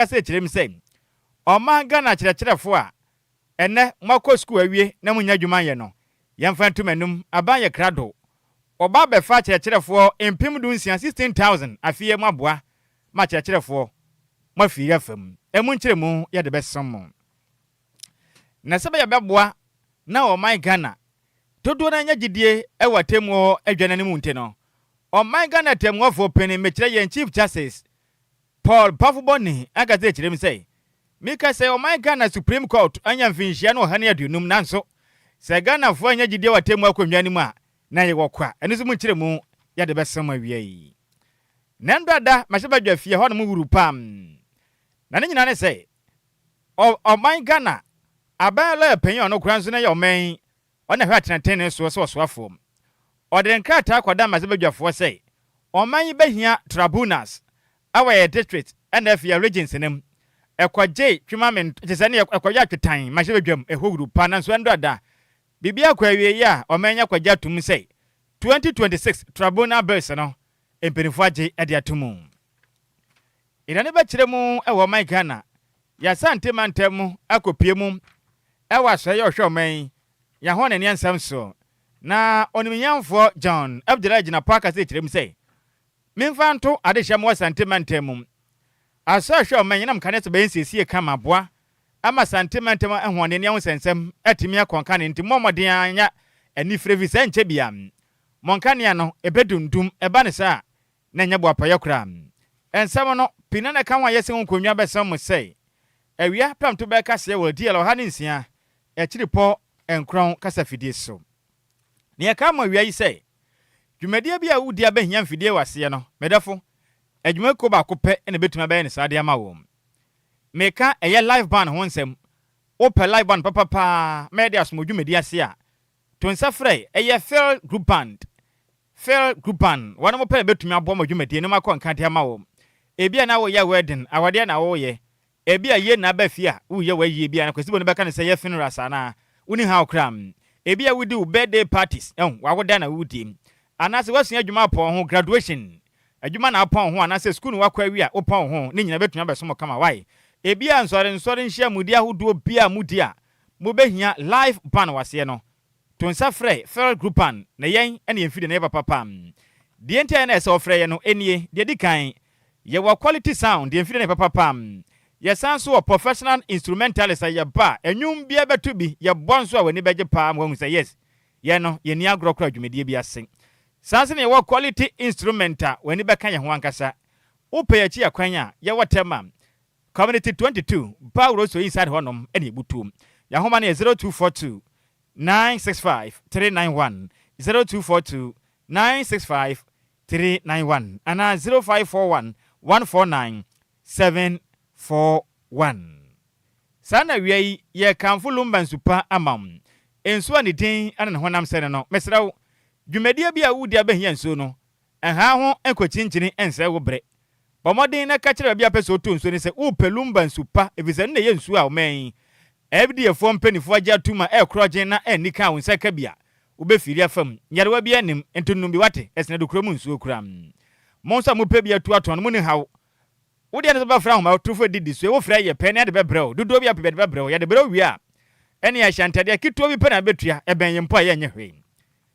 Akasa kyerɛ mu sɛ, ɔman Ghana akyerɛkyerɛfoɔ a ɛnnɛ moakɔ sukuu awie na monnya adwuma nyɛ no, yɛmfa nto m'anom, aban yɛ krado. Wɔba abɛfa akyerɛkyerɛfoɔ 16,000, 16,000, afeɛ mu aboa ma akyerɛkyerɛfoɔ moafiri afa mu. Ɛmu nkyerɛmu yɛde bɛsom mo. Na sɛ bɛyɛ bɛboa na ɔman Ghana dodoɔ no anya gyidie wɔ atemmuo adwa no anim nti no, ɔman Ghana atemmuafoɔ panin, mekyerɛ yɛn Chief Justice Paul Baffoe-Bonnie ankasa kyerɛ mu sɛ, Meka sɛ ɔman Ghana Supreme Court anya mfinhyia no 150 nanso sɛ Ghanafoɔ annya gyidie wɔ atemmuo akonnwa no mu a, na yɛwɔ kwa. Ɛno nso mu nkyerɛmu yɛde bɛsom awia yi. Na ɛndɔ ada mmarahyɛbadwa fie hɔnom wuru pam. Na ne nyinaa ne sɛ, ɔman Ghana aban lɔya panyin a ɔno koraa nso na ɛyɛ ɔman yi ɔna ɛhwɛ atenatene soɔ sɛ ɔsoafoɔ. Ɔde nkrataa kɔda mmarahyɛbadwafoɔ sɛ ɔman yi bɛhia tribunals ɛwɔ yɛ district ɛna afei yɛ regions no mu. Ɛkɔgye twema me kyɛ sɛ ne ɛkɔyɛ atwetan mmarahyɛbadwam ɛhɔ wuru pa, nanso ɛndɔ ada biribi akɔ awie a ɔman yi akɔgye atom sɛ 2026 tribunal bills no mpanimfoɔ agye de ato mu. Ìdáni bɛkyerɛ mu ɛwɔ ɔman Ghana yɛasante mantam mu akɔpie mu ɛwɔ asɔeɛ ɔhwɛ ɔman yi yɛho n'ani nsɛm so na ɔnimnyamfoɔ John Abdulai Jinapor akasa kyerɛ mu sɛ memfa nto adehyɛ mu wɔ Sante mantam mu. Asɔe ɔhwɛ ɔman yi nam kane sɛ bɛyɛ nsiesie kama aboa ama Sante mantam ahoɔden ne ahosɛnsɛm atumi akɔnka ne nti mmɔ mmɔden anya anifere fi sɛ nkyɛ bia mo nkanea no ɛbɛdundum ɛba ne saa na ɛnyɛ boapayɛ koraa. Nsɛm no pii na ɛka ho a yɛsɛ ho nkonnwa bɛsɛm mo sɛ awia pɛmto bɛka seɛ wɔ DL 106.9 kasafidie so. Nea ɛka mo awia yi sɛ dwumadie bi a wodi abɛhia mfidie wɔ aseɛ no, medɛfo adwumakuo baako pɛ na ɛbɛtumi abɛyɛ ne saa de ama wɔn. Meka ɛyɛ live band ho nsɛm. Wopɛ live band papapaa mɛyɛ de asom dwumadi ase a, to nsa frɛ ɛyɛ Phil Group Band. Phil Group Band wɔn mo pɛ na ɛbɛtumi aboa mo dwumadie no mu akɔ nka de ama wɔn. Ebi a na woyɛ wedding awadeɛ na woyɛ, ebi a yie na aba fie a woyɛ wayie bi a na Kwasi Bo no bɛka no sɛ yɛ funeral saa na woni haw koraa. Ebi a wodi wo birthday parties ɛho wawoda na wodi, anaasɛ woasua adwuma apɔn ho, graduation adwuma na apɔn ho, anaasɛ sukuu no wakɔ awie a wopɔn ho ne nyinaa bɛtumi abɛsom kama wae. Ebi a nsɔre nsɔre nhyia mudi ahodoɔ bi a mudi a mobɛhia live band waseɛ no, to nsa frɛ Phil Group Band na yɛn ɛne yɛn fidie na yɛ papapa. Deɛ nti a yɛn na ɛsɛ ɔfrɛ yɛn no nie: deɛ di kan, yɛwɔ quality sound, deɛ mfidie na yɛ papapa. Yɛsan so wɔ professional instrumentalist a yɛba ɛnwom bia bɛto bi, yɛbɔ nso a w'ani bɛgye paa ma wahu sɛ yes, yɛn no yɛni agorɔ kora dwumadie bi ase. Saa nso na yɛwɔ quality instrument a w'ani bɛka yɛn ho ankasa. Wopɛ yɛkyi akwan a yɛwɔ Tɛma Community 22 Bawuro so inside hɔnom ɛne ɛbutuom. Yɛahoma no yɛ 0242 965 391, 0242 965 391 anaa 0541 149 741. Saa na wia yi yɛkamfo Lumba nsupa ama wo, nsuo a ne din ne ne honam sɛ no no. Mesrɛ wo, dwumadie bi a wodi abɛhia nsuo no, ɛha ho nkɔkyinkyini nsɛe wo berɛ. Bɔ mmɔden na ka kyerɛ baabi a pɛ sɛ wotɔ nsuo no sɛ wopɛ Lumba nsupa, ɛfiri sɛ no na ɛyɛ nsuo a ɔman yi FDAfoɔ mpanimfoɔ agye atom a ɛkorɔ gyen na ɛnni ka a wo nsa ka bi a wobɛfiri afam nyarewa bi anim ntontom bi wate ɛsene do kuro mu nsuo kura. Mo nso a mopɛ bi atu atɔn no mu ne haw wodeɛ no sɛ bɛfrɛ ahoma turufo didi so wofrɛ yɛ pɛ ne ade bɛbrɛ wo dodoɔ bi apɛ bi ade bɛbrɛ wo. Yɛde brɛ wo wie a, ɛne ahyɛ ntadeɛ ketewa bi pɛ na bɛtua ɛbɛn yɛn mpo a yɛnyɛ hwee.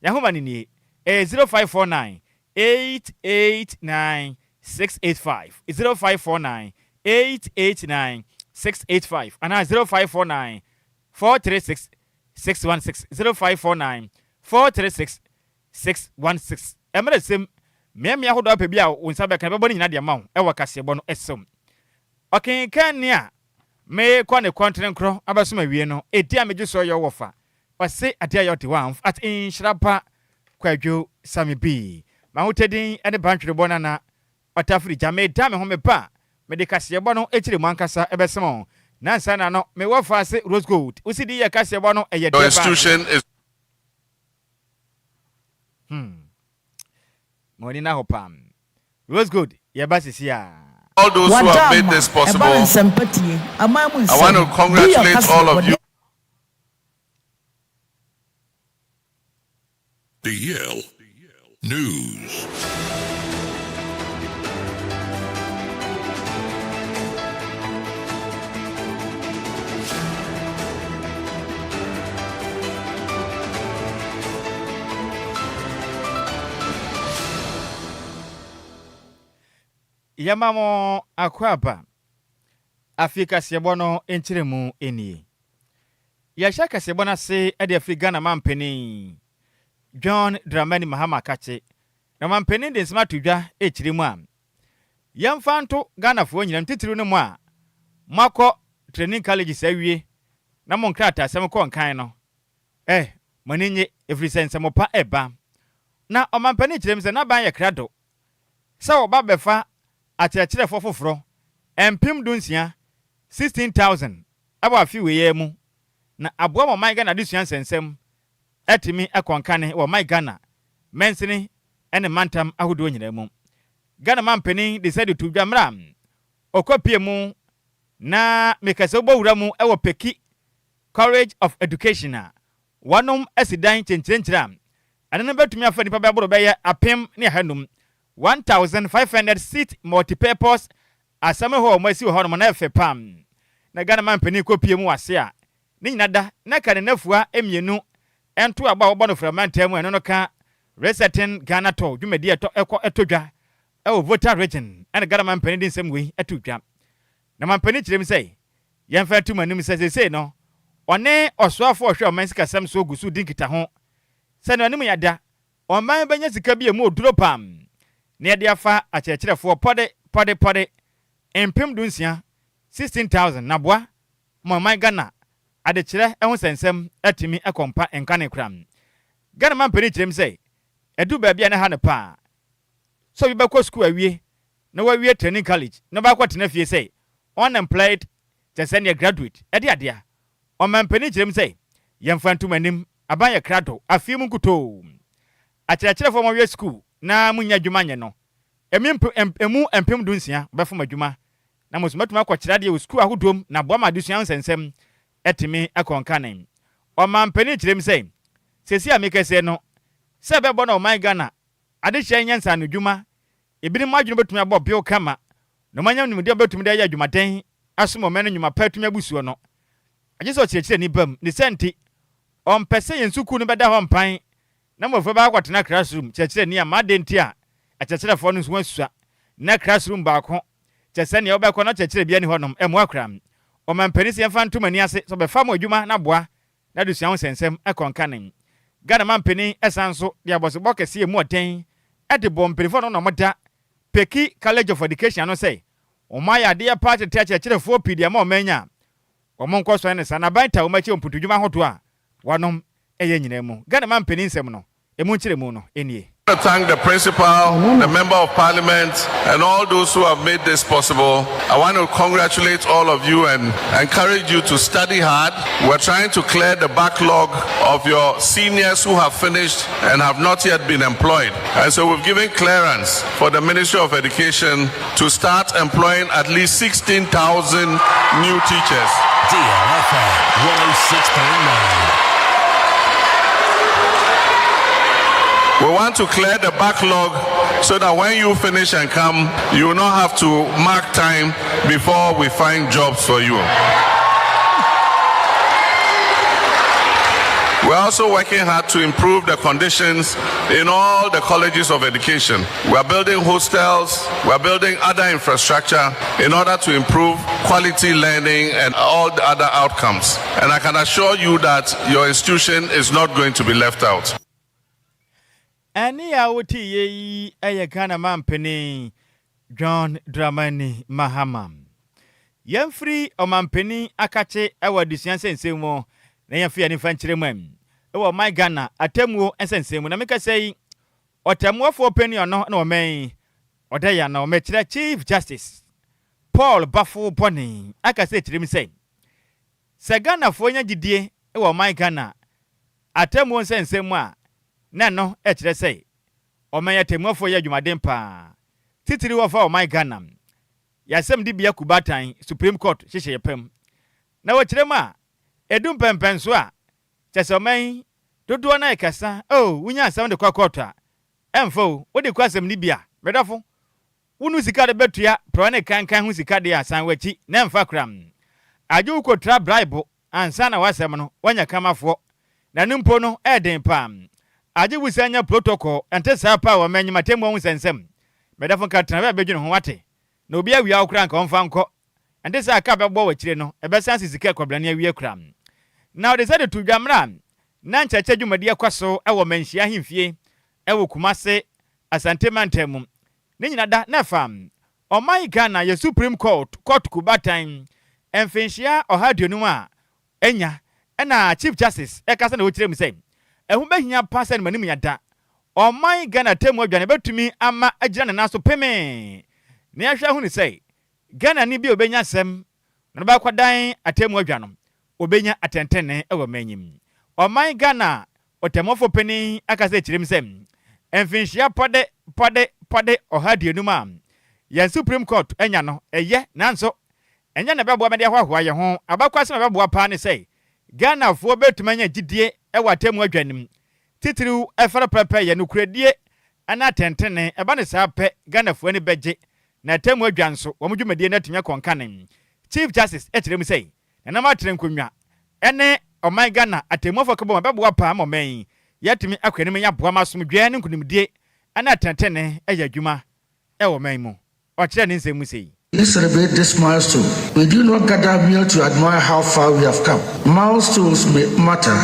Yɛahoma no nie, ɛyɛ 0549 889 685, 0549 889 685 anaa 0549 436 616, 0549 436 616. Ɛmmerɛ sɛm mmeammea ahodoɔ apɛ bi a wo nsa bɛka bɛbɔ no nyinaa de ama wo ɛwɔ kaseɛbɔ no ɛsɛm. Ɔkenkan ne a meekɔ ne kɔntenkorɔ abɛsom awie no, ɛdi a megye so yɛ wɔ fa ɔse adeɛ a yɛɔde wamf at nhyira pa Kwadwo Same bi mahotadin ne bantwerebɔ nana ɔtafiri gya. Meda me ho mepa a mede kaseɛbɔ no akyire mu ankasa ɛbɛsɛm o nansa na no mewɔ fa ase Rose Gold wosi di yɛ kaseɛbɔ no ɛyɛ Your deɛ ba institution is Ma w'ani na hɔ pam. Rose Gold yɛba sisi a. All those who have made Wadama this ɛba ne possible. nsɛmpa tie aman mu I want to nsɛm di yɛ congratulate all of kaseɛbɔ you. DL News. Yɛma mo akwaaba. Afei kaseɛbɔ no nkyerɛmu nie. Yɛhyɛ kaseɛbɔ no ase de afiri Ghana mampanin John Dramani Mahama Kakye. Na mampanin de nsɛm ato dwa rekyerɛ mu a, yɛmfa nto Ghanafoɔ nyinaa, titiriw ne mo a moakɔ training colleges awie na mo nkrataasɛm kɔ nkan no, eh, mo ani nnye, ɛfiri sɛ nsɛm pa reba. Na ɔmampanin kyerɛ mu sɛ n'aban yɛ krado sɛ wɔba bɛfa akyerɛkyerɛfoɔ foforɔ 16,000, 16,000, wɔ afe wei ara mu na aboa ma ɔman Ghana adesua nsɛnsɛm atumi akɔ nkane wɔ ɔman Ghana mansini ne mantam ahodoɔ nyinaa mu. Ghana mampanin de sɛ de too dwa mmerɛ a ɔkɔpie mu na meka sɛ wobɔ wura mu wɔ Peki College of Education a wɔnom asi dan kyenkyerenkyere a ɛno no bɛtumi afa nnipa bɛboro bɛyɛ 1500, 1,500 seat multipurpose assembly hall a wɔasi wɔ hɔnom na ɛfɛ paa. Na Ghana manpanin kɔpie mu wɔ ase a ne nyina da na ka ne nafua mmienu nto aba a wɔbɔ no frɛ mantam mu a ɛno no ka Resetting Ghana Tour dwumadi a ɛtɔ ɛkɔ ɛtɔ dwa wɔ Volta Region ɛna Ghana manpanin de nsɛm wei to dwa. Na manpanin kyerɛ mu sɛ yɛmfa nto mo anim sɛ seesei no ɔne ɔsoafo a ɔhwɛ ɔman sikasɛm so gu so di nkitaho sɛ no anim yɛ da ɔman bɛnya sika bi a emu oduro pam na yɛde afa akyerɛkyerɛfoɔ pɔde pɔde pɔde 16,000, 16,000, na boa ma ɔman Ghana adekyerɛ ho nsɛnsɛm atumi akɔ mpa nkane koraa. Ghana manpanin kyerɛ mu sɛ ɛduru baabi a na ɛha no paa sɛ obi bɛkɔ sukuu awie na wawie training college na ɔbɛakɔtena fie sɛ unemployed kyerɛ sɛ neɛ graduate ɛde adeɛ a ɔmanpanin kyerɛ mu sɛ yɛmfa ntom anim aban yɛ krado afei mu nkutoo akyerɛkyerɛfoɔ a wɔawie sukuu na monnya adwuma nyɛ no emu 16,000 bɛfom adwuma na mo nso moatumi akɔkyerɛ adeɛ wɔ sukuu ahodoɔ mu na aboa ma adesua ho nsɛnsɛm atumi akɔ nkane. Ɔmanpanin kyerɛ mu sɛ seesei a mekasa yi no sɛ ɛbɛbɔ na ɔman Ghana adehyɛ nyɛ nsaanodwuma Ebinom adwene betumi abɔ bew kama na wɔanya nimdeɛ a wobetumi de ayɛ adwumaden asom ɔman no nnwuma pa atumi abu soɔ no. Agye sɛ ɔkyerɛkyerɛni bam. Ne saa nti, ɔmpɛ sɛ yɛn sukuu no bɛda hɔ mpan na mmofra bɛakɔ akɔtena classroom. Kyerɛkyerɛni amma adɛn nti a akyerɛkyerɛfoɔ no nso ho asua na classroom baako kyɛ sɛ nea wobɛkɔ na ɔkyerɛkyerɛ biara nni hɔnom. Ɛmmoa koraa. Ɔmampanin sɛ yɛmfa nto mo ani ase sɛ ɔbɛfa mo adwuma no aboa n'adesua ho nsɛnsɛm kɔ nkane. Ghana manpanin san nso de abɔsobɔ kɛse a emu ɔden de bɔɔ mpanyinfoɔ a na wɔda Peki College of Education ano sɛ wɔayɛ adeɛ paa tete akyerɛkyerɛfoɔ pii de ama wɔn anya a wɔn nkɔsoɔ ne saa na aban taa wɔn akyi wɔ mpuntudwuma ahodoɔ a wɔnom yɛ nyinaa mu. Ghana manpanin nsɛm no emu nkyerɛmu no nie. I want to thank the principal, the member of parliament, and all those who have made this possible. I want to congratulate all of you and encourage you to study hard. We're trying to clear the backlog of your seniors who have finished and have not yet been employed. And so we've given clearance for the Ministry of Education to start employing at least 16,000 new teachers. DLFM 106.9. We want to clear the backlog so that when you finish and come, you will not have to mark time before we find jobs for you. We're also working hard to improve the conditions in all the colleges of education. We are building hostels, we are building other infrastructure in order to improve quality learning and all the other outcomes. And I can assure you that your institution is not going to be left out. Ɛnne a woteeɛ yi yɛ Ghana mampanin John Dramani Mahama. Yɛmfiri ɔmampanin akakye wɔ adesua nsɛnsɛm mu na yɛmfa yɛn ani mfa nkyerɛ mu wɔ ɔman Ghana atemmuo nsɛnsɛm mu. Na mekasa yi, ɔtɛmmuafoɔ panin ɔno na ɔman yi ɔda yɛn ano, mekyerɛ Chief Justice Paul Baffoe Bonnie akasa kyerɛ mu sɛ, sɛ Ghanafoɔ nya gyidie wɔ ɔman Ghana atemmuo nsɛnsɛm mu a, na ɛno kyerɛ sɛ ɔman yi atemmuafoɔ yɛ adwumaden paa, titiriw ɔfa ɔman Ghana yɛasɛmdibea kubaatan, Supreme Court, hyehyɛeɛ pa mu. Na wɔkyerɛ mu a, ɛdu mpɛnpɛnsoɔ a, kyerɛ sɛ ɔman yi dodoɔ no ara ɛkasa, oh, wonya asɛm de kɔ kɔɔto a, ɛmfa o, wode kɔ asɛmdibea, me dɔfo, wonu sika a wode bɛtua prɔe ne kankan ho sika deɛ a, san w'akyi, na ɛmfa koraa. Agye wo kɔtra bribe ansa na w'asɛm no woanya kamafoɔ, na ɛno mpo no ɛyɛ den paa. Agye wo san nya protocol, ɛnte saa paa wɔ m'anyim atemmuo ho nsɛnsɛm. Me dɔfo nka tena baabi dwene ho, wate? Na obi awia wo koraa anka ɔmfa nkɔ. Ɛnte saa a ka bɛbɔ wɔ akyire no, ɛbɛsan asi sika akwabrane awie koraa. Na ɔde nsa de too dwa mmerɛ a na nkyerɛkyerɛ dwumadie kɔ so wɔ Manhyia ahemfie wɔ Kumase, Asante mantam mu. Ne nyina da na ɛfa ɔman Ghana yɛ Supreme Court, Kɔɔto Kubatan, mfenhyia 150 a anya ɛna Chief Justice ɛkasa na ɔkyerɛ mu sɛ ɛho bɛhia pa sɛ animanim yada ɔman Ghana atemmu adwa no bɛtumi ama agyina ne nan so pemee na yɛahwɛ ahunu sɛ Ghanani bi a ɔbɛnya asɛm na ɔde bɛakɔdan atemmu adwa no ɔbɛnya atɛntrenee wɔ ɔman yi mu. Ɔman Ghana ɔtɛmmuafo panin akasa akyerɛ mu sɛ mfinhyia pɔde pɔde pɔde 150 a yɛn Supreme Court anya no ɛyɛ nanso Ɛnyɛ na ɛbɛboa ma yɛde ahoahoa yɛn ho. Abakɔsɛm a ɛbɛboa paa ne sɛ Ghanafoɔ bɛtumi anya gyidie wɔ atemmu adwa no mu, titiriw ɛfa pɛpɛyɛ, nokorɛdie ne atɛntrenee. Ɛba no saa pɛ, Ghanafoɔ ani bɛgye na atemmu adwa nso, wɔn dwumadie no atumi akɔ nkane. Chief Justice kyerɛ mu sɛ, Nananom atrɛ nkonnwa ne ɔman Ghana atemmuafoɔ ka bom a ɛbɛboa paa ma ɔman yi yɛatumi akɔ anim anya aboa ma asomdwoeɛ ne nkonimdie ne atɛntrenee ayɛ adwuma wɔ ɔman yi mu. Ɔkyerɛɛ ne nsɛm mu sei. We celebrate this milestone. We do not gather merely to admire how far we have come. Milestones may matter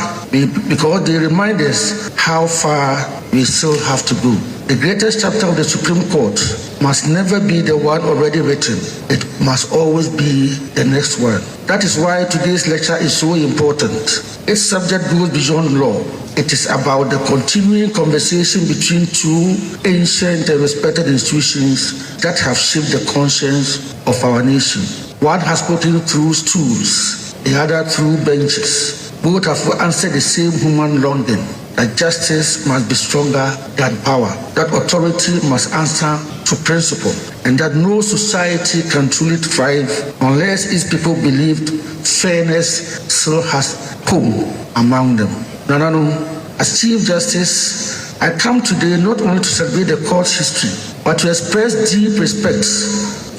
because they remind us how far we still have to go. The greatest chapter of the Supreme Court must never be the one already written. It must always be the next one. That is why today's lecture is so important. Its subject goes beyond law. It is about the continuing conversation between two ancient and respected institutions that have shaped the conscience of our nation. One has spoken through stools, the other through benches. Both have answered the same human longing that justice must be stronger than power, that authority must answer to principle, and that no society can truly thrive unless its people believe fairness still has home among them. Nananom, as Chief Justice, I come today not only to celebrate the court's history, but to express deep respect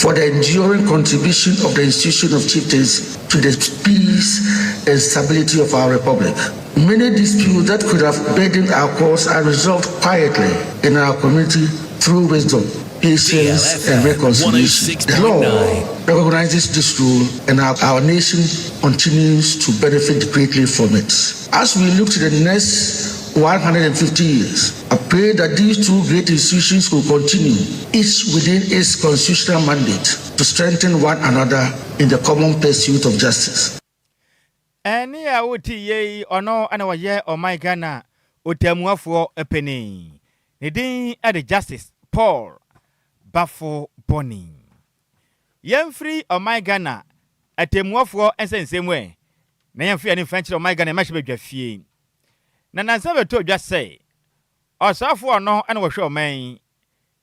for the enduring contribution of the institution of chieftaincy to the peace and stability of our republic. Many disputes that could have burdened our courts are resolved quietly in our community through wisdom, patience, and reconciliation. The law recognizes this rule, and our, our nation continues to benefit greatly from it. As we look to the next 150 years, I pray that these two great institutions will continue, each within its constitutional mandate, to strengthen one another in the common pursuit of justice. Ɛnne a wote yei, ɔno na ɔyɛ ɔman Ghana ɔtɛmmuafoɔ panin. Ne din de Justice Paul Baffoe Bonnie. Yɛmfiri ɔman Ghana atɛmmuafoɔ nsɛnsɛm mu ɛ, na yɛmfa yɛn ani mfa nkyerɛ ɔman Ghana mmarahyɛbadwa fie. Na nansa bɛtɔ dwa sɛ, ɔsoafoɔ ɔno na wɔhwɛ ɔman yi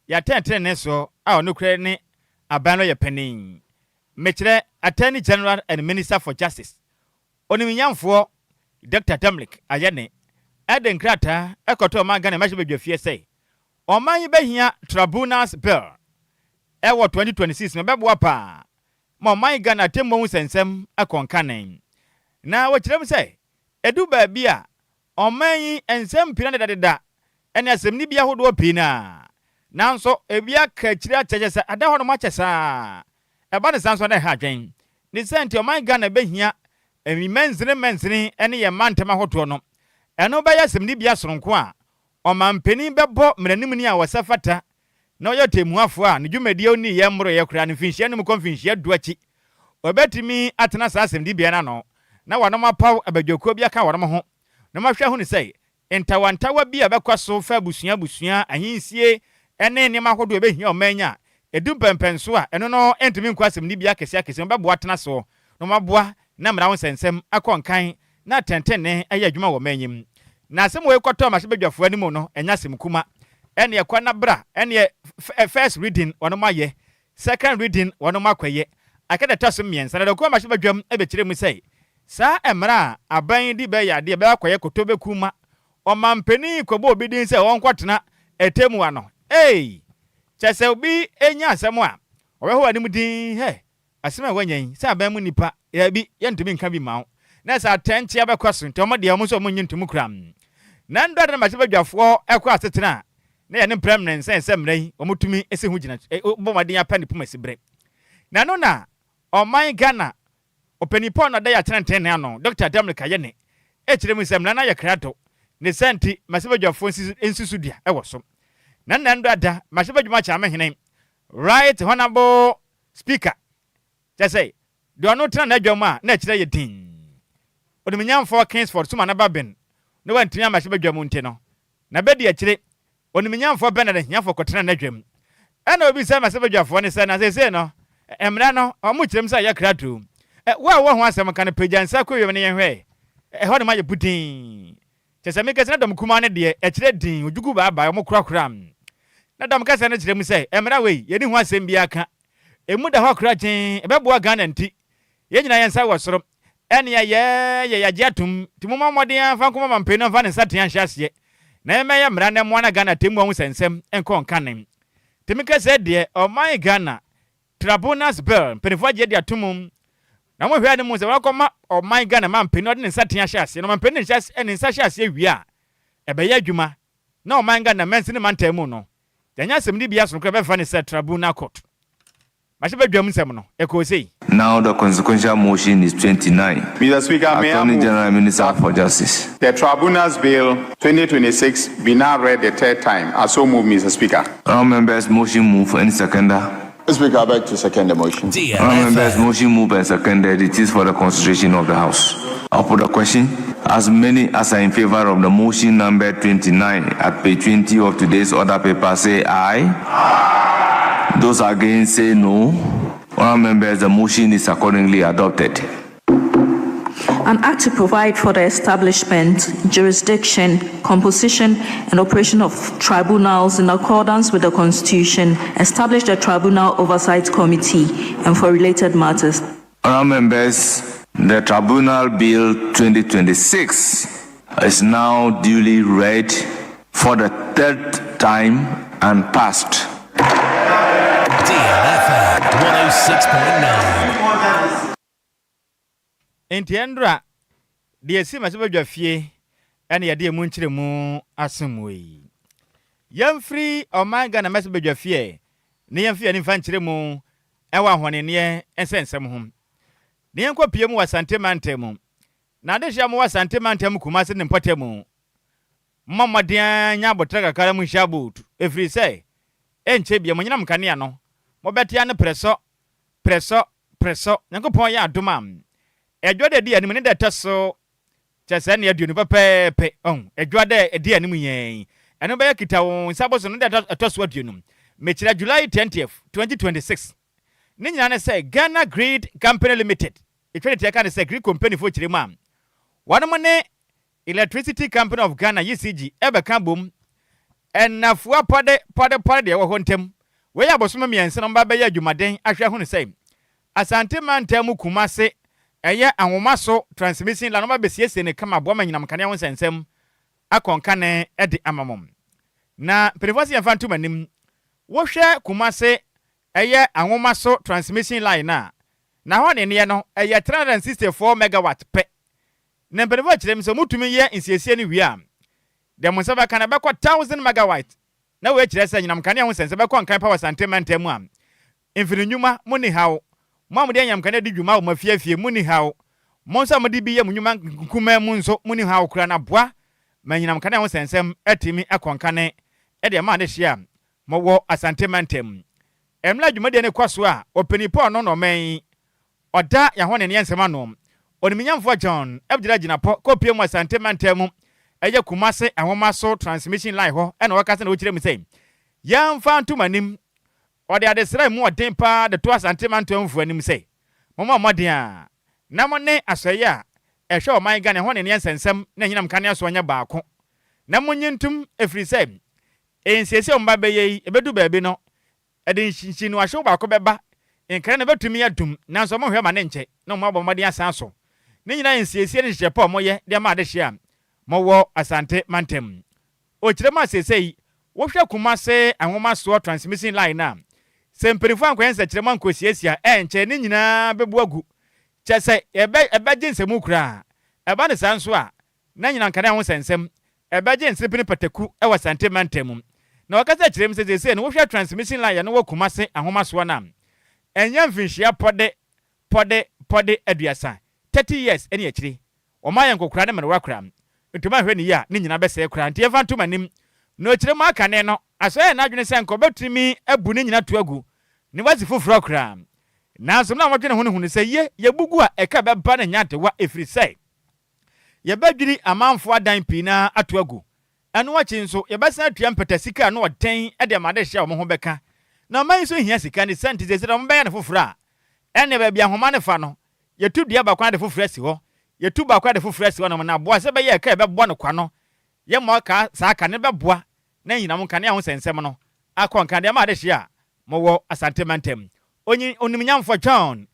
yɛatɛntenenee so a ɔno kura ne aban no yɛ panin. Mekyerɛ Attorney General and Minister for Justice, Onimnyamfoɔ Dɔkta Dominic Ayene de nkrataa kɔtoo ɔman Ghana mmarahyɛbadwafie sɛ ɔman yi bɛhia Tribunals Bill wɔ 2026 mu ɛbɛboa paa ma ɔman Ghana atemmuo ho nsɛnsɛm akɔ nkane. Na wɔkyerɛ mu sɛ ɛdu baabi a ɔman yi nsɛm pii no adedadeda ne asɛmnibea ahodoɔ pii no ara, nanso ebi aka akyire akyɛ kyerɛ sɛ ada hɔnom akyɛ saa. Ɛba no saa nso a na ɛha adwene. Ne saa nti ɔman Ghana bɛhia mansini mansini ne yɛn mantam ahodoɔ no. Ɛno bɛyɛ asɛmnibea sononko a ɔmanpanin bɛbɔ mmaranimni a ɔsɛ fata na ɔyɛ ɔtɛmmuafoɔ a ne dwumadie a ɔnniiɛ mmoroeɛ koraa no mfinhyia num kɔ mfinhyia du akyi. Ɔbɛtumi atena saa asɛmdibea no ano na wɔnom apaw abadwakuo bi aka wɔnom ho na wɔahwɛ ahunu sɛ Ntawantawa bi a ɛbɛkɔ so fa abusua abusua, ahensie, ne nneɛma ahodoɔ a ɛbɛhia ɔman yi a ɛdu mpɛnpɛnso a ɛno no ntumi nkɔ asɛmdibea akɛseɛ akɛseɛ mu bɛboa atena soɔ na wɔaboa na mmara ho nsɛnsɛm akɔ nkan na atɛntrenee ayɛ adwuma wɔ ɔman yi mu. Na asɛm wei kɔtɔɔ mmarahyɛbadwafoɔ anim no ɛnyɛ asɛm kuma. Ɛneɛ kɔ na bra, ɛneɛ first reading wɔnom ayɛ, second reading wɔnom akɔyɛ, aka deɛ ɛtɔ so mmiɛnsa na deɛ ɔkɔɔ mmarahyɛbadwam bɛkyerɛ mu sɛ Saa mmara a aban yi de bɛyɛ adeɛ bɛyɛ akɔyɛ kotobeku ma ɔmanpanin rekɔbɔ obi din sɛ ɔnkɔtena atemmu ano. Ei! Kyerɛ sɛ obi nya asɛm a, ɔbɛhwɛ w'anim dinn, hɛ, asɛm a woanya yi, sɛ aban mu nnipa, daabi, yɛntumi nka bi mma wo. Na sɛ atɛnkyea bɛkɔ so nti, wɔn deɛ, wɔn nso wɔnnye ntom koraa. Na nnora de na mmarahyɛbadwafoɔ kɔ asetena a, na yɛne mprɛ mmiɛnsa sɛ mmara yi, wɔtumi si ho gyina, bɔ mmɔden apɛ ne poma siberɛ. Na ɛno na ɔman Ghana ɔpanin pa a ɔno ɔda yɛn atenetene ano, Dɔkta Dominic Ayene, kyerɛ mu sɛ mmara no ayɛ krado, ne saa nti mmarahyɛbadwafoɔ nsi so dua wɔ so. Na nna nnora da mmarahyɛbadwam akyerɛmehene, Right Honourable Speaker, kyerɛ sɛ deɛ ɔno tena n'adwa mu a na ɛkyerɛ yɛ dinn. Onimnyamfoɔ Kingsford Sumana Bagbin na wantumi amma hyɛbadwa mu nti no, na bɛdi akyire Onimnyamfoɔ Bernard Ahiafoɔ kɔtenaa n'adwa mu. Ɛna ɔbisaa mmarahyɛbadwafoɔ no sɛ, na seesei no, mmara no, wɔkyerɛ mu sɛ ayɛ krado? Wo a wowɔ ho asɛm ka no, pagya nsa kɔ wiem na yɛnhwɛ. Ɛhɔ nom ayɛ budinn. Kyerɛ sɛ, meka sɛ na dɔm kumaa no deɛ, ɛkyerɛ dinn, odwugu baabae, wɔkorakora. Na dɔm kɛseɛ no kyerɛ mu sɛ, mmara wei, yɛnni ho asɛm biara ka. Emu da hɔ koragyenn, ɛbɛboa Ghana nti, yɛn nyinaa yɛn nsa wɔ soro. Ɛnea yɛyɛ yɛagye atom, nti mommɔ mmɔden ara mfa nkɔma mampanin na ɔmfa ne nsateaa nhyɛ aseɛ na yɛmmɛyɛ mmara na ɛmmoa na Ghana atemmuo ho nsɛnsɛm nkɔ nkane. Nti meka sɛ deɛ ɔman Ghana Tribunals Bill mpaninfoɔ agye adi atom na wɔhwɛ anim sɛ wɔakɔma ɔman Ghana mampanin na ɔde ne nsateaa ahyɛ aseɛ na ɔmampanin de ne nsa hyɛ aseɛ wie a ɛbɛyɛ adwuma na ɔman Ghana mansini mantam mu no Yɛanya asɛmdibea soronko a yɛbɛfa no sɛ Tribunal Court. Mmarahyɛbadwam nsɛm no, ɛkɔɔ sei. Now the consequential motion is 29. Mr. Speaker, may I Attorney move General Minister that for Justice. the Tribunals Bill 2026 be now read the third time. I so move, Mr. Speaker. Honourable members, motion move. Any seconder? Mr. Speaker, I beg to second the motion. Honourable members, DLFM. motion moved and seconded. It is for the consideration of the House. I'll put a question. As many as are in favor of the motion number 29 at page 20 of today's order paper say aye. Those against say no. Honourable members, the motion is accordingly adopted. An act to provide for the establishment, jurisdiction, composition, and operation of tribunals in accordance with the Constitution, establish the Tribunal Oversight Committee, and for related matters. Honourable members, the Tribunal Bill 2026 is now duly read for the third time and passed. DLFM 106.9. Enti ɛndora, deɛ ɛsi mmarahyɛbadwa fie ɛna yɛde emu nkyerɛmu asom wo yi. Yɛmfiri ɔman Ghana mmarahyɛbadwa fie na yɛmfa yɛn ani mfa nkyerɛmu ɛwɔ ahɔneneɛ nsɛnsɛm ho. Na yɛnkɔ pie mu wɔ Asante mantam mu. Na adehyeɛ a mowɔ Asante mantam Kumase ne mpɔtamu, mommɔ mmɔden ara nya aboterɛ kakra na monhyia bootu, ɛfiri sɛ ɛnkyɛ biara mo anyinam nkanea no, mobɛte ano prɛsɔ, prɛsɔ, prɛsɔ. Nyankopɔn yɛ adom a, ɛdwoɔ da ɛdi anim ne da ɛtɔ so kyerɛ sɛ ɛne aduonu pɛpɛɛpɛ, ɔhu, ɛdwoɔ da ɛdi anim yɛn, ɛno bɛyɛ kita wo nsa boso no da ɛtɔ so aduonu, mekyerɛ July 20th, 2026. Ne nyinaa ne sɛ Ghana Grid Company Limited, ɛtwa ne tia ka ne sɛ Gridco mpaninfoɔ kyerɛ mu a, wɔnom ne Electricity Company of Ghana, ECG, ɛbɛka abom nnafua pɔde pɔde pɔde deɛ ɛwɔ hɔ ntam. Wei yɛ abosome mmiɛnsa na wɔba abɛyɛ adwumaden ahwɛ ahunu sɛ Asante mantam mu Kumase ɛyɛ ahomaso transmission line wɔba abɛsiesie no kama aboa ma anyinam nkanea ho nsɛnsɛm akɔ nkane de ama mo. Na mpanimfoɔ se yɛmfa nto mo anim, wohwɛ Kumase ɛyɛ ahomaso transmission line no a, n'ahɔnenneɛ no ɛyɛ 364 megawatt pɛ. Na mpanimfoɔ kyerɛ mu sɛ wɔtumi yɛ nsiesie no wie a, deɛ mo nsa bɛka no ɛbɛkɔ 1000 megawatt. Na wei kyerɛ sɛ anyinam nkanea ho nsɛnsɛm bɛkɔ nkan pa wɔ Asante mantam mu a, mfiri nnwuma mo nni haw, mo a mode anyinam nkanea di dwuma wɔ mo afie afie mo nni haw, mo nso a mode bi yɛ mo nnwuma nkumaa mu nso mo nni haw koraa na boa ma anyinam nkanea ho nsɛnsɛm atumi akɔ nkane de ama adehyeɛ a mowɔ Asante mantam. Mmerɛ a dwumadie no rekɔ so a, ɔpanin Paul no na ɔman yi Ɔda yɛn ahoni nsɛm ano. Onimnyamfoɔ John bgyina gyinapɔ kɔpue mu Asante mantam mu, ɛyɛ Kumase Nwoma so transmission line hɔ na ɔkasa na ɔkyerɛ mu sɛ, Yɛmfa nto mo anim. Ɔde adesrɛ a emu ɔden paa de to Asante mantamfoɔ anim sɛ, Mommɔ mmɔden a na mo ne asɔeɛ a ɛhwɛ ɔman Ghana ɛhɔ ne neɛ nsɛnsɛm ne anyinam nkanea soɔ nyɛ baako na monnye ntom ɛfiri sɛ nsiesie a wɔba bɛyɛ yi ɛbɛdu baabi no Ɛde nhyinhyinnuahyew baako bɛba, nkra no betumi adum, nanso wɔnhwɛ ma ne nkyɛ na wɔabɔ mmɔden asan aso. Ne nyinaa yɛ nsiesie ne nhyehyɛe pa a wɔyɛ de ama adehye a mowɔ Asante mantam. Okyerɛ mu a seesei wohwɛ Kumase Anwomasoɔ transmission line no a, sɛ mpanyinfoɔ ankɔyɛ nsɛkyerɛmu ankosiesie a, ɛnkyɛ ne nyinaa bɛbu agu. Kyerɛ sɛ ɛbɛgye nsɛmu koraa. Ɛba no saa nso a, na anyinam nkanea ho nsɛnsɛm ɛbɛgye nserepe ne pataku wɔ Asante mantam mu. Na ɔkasa kyerɛ mu sɛ seesei no wohwɛ transmission line a ɛno wɔ Kumase ahomasoɔ no a, Ɛnyɛ mfinhyia pɔde, pɔde, pɔde 30, 30 years, ne akyiri. Wɔayɛ nkɔkoraa ne mmerewa koraa. Nti moanhwɛ no yie a, ne nyinaa bɛsɛe koraa. Nti yɛmfa nto mo anim. Na ɔkyerɛ mu akane no, Asɔre ayɛ n'adwene sɛ anka ɔbɛtumi abu ne nyina to agu na wasi foforɔ koraa. Nanso mmerɛ a wɔdwene ho no hunu sɛ ye, yɛbu gu a, ɛka bɛba no nyɛ adewa ɛfiri sɛ yɛbɛdwiri amanfoɔ adan pii no ara ato agu. Ɛno akyi nso, yɛbɛsan atua mpata sika a ano ɔden de ama adehye a wɔn ho bɛka. Na ɔman yi nso hia sika, ne saa nti seesei deɛ wɔbɛyɛ no foforɔ a, ɛnneɛ baabi a nhoma no fa no, yɛtu dua baako na de foforɔ asi hɔ, yɛtu baako na de foforɔ asi hɔnom, na aboa sɛ ɛbɛyɛ a ɛka a yɛbɛbɔ no kwa no, yɛmmɔ ka saa ka no bɛboa na anyinam nkanea ho nsɛnsɛm no akɔ nkan de ama adehye a mowɔ Asante mantam. Onyi Onimnyamfoɔ John